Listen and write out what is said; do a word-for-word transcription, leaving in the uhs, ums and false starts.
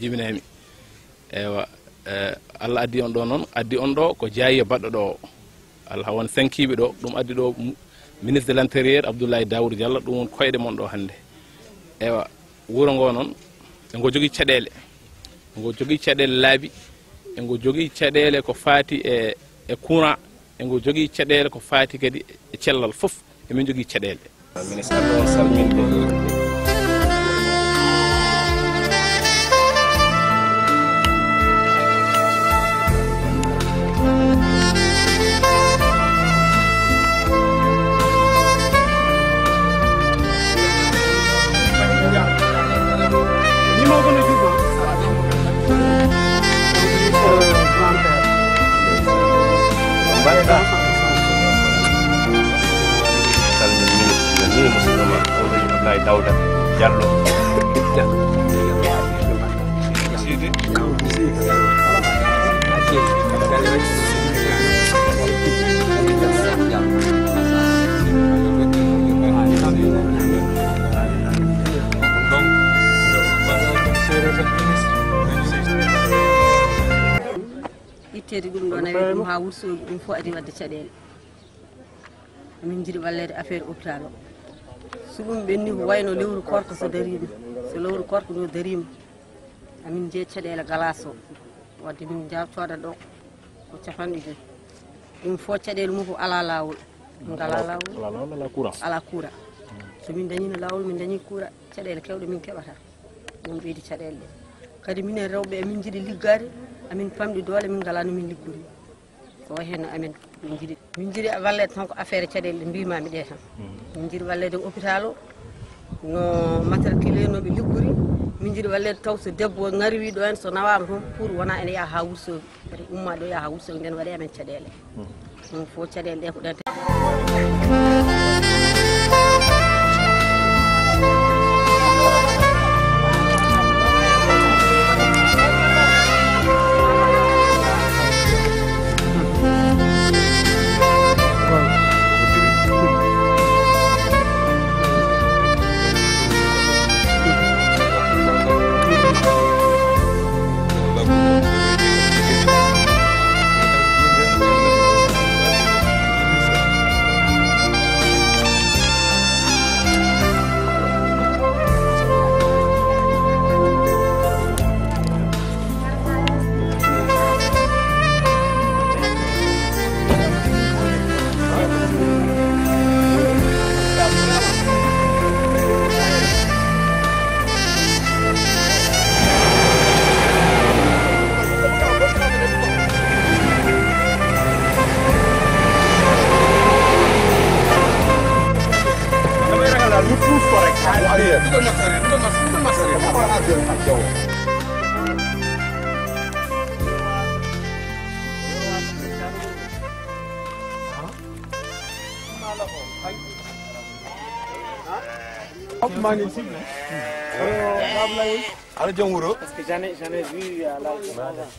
Jibinami. Ewa, eh, Allah addi on ɗo noon, addi on ɗo ko jaayi e baɗɗo ɗo o. Allah won sankiiɓe ɗo, ɗum addi ɗo mu-, ministre de l'intérieur Abdoulaye Daouda Diallo, ɗum won koyɗe mon ɗo hannde. Ewa, wuro ngo noon, e ngo jogii caɗeele. E ngo jogii caɗeele laabi, e ngo jogii caɗeele ko faati e, e courant, e ngo jogii caɗeele ko faati kadi e cellal fof. Emin jogii caɗeele. Ministre, on salminde. Salmin ministre ni musidɗo ma, o woni Ablaye Dawda Diallo. Itteede ɗum ɗo naweede ɗum haa Wursogi, ɗum fof adi waɗde caɗeele. Amin njiɗi walleede affaire hôpital o. So ɗum ɓenni ko wayno lewru korka so dariima, so lewru korka ngo dariima, amin njiya caɗeele galas o. Wadde min njaw cooda ɗo ko capanɗe joyi. Ɗum fof caɗeele mum ko alaa laawol. Ngalaa laawol. Alaa laawol, alaa courant. Alaa courant. So min ndañiino laawol, min ndañii courant, caɗeele keewɗe min keɓata. Ɗum ɓeydi caɗeele ɗe. Kadi minen rewɓe, emin njiɗi liggaade, amin pamɗi doole, min ngalaa no min liggori. Ko wayi heen no amen, min njiɗi, min njiɗi walleede tan ko affaire caɗeele ɗe mbiimaami ɗe tan. Min njiɗi walleede hôpital o, no matriculé no ɓe liggori. Min njiɗi walleede taw so debbo ŋarwi ɗo en, so nawaama toon pour wona ene yaha haa Wursogi. Kadi umma ɗo yaha Wursogi, nden waɗi amen caɗeele. Ɗum fof caɗeele ɗe ko ɗen. Ala jom wuro. Parce que jamais, jamais vu à l'âge de onze ans.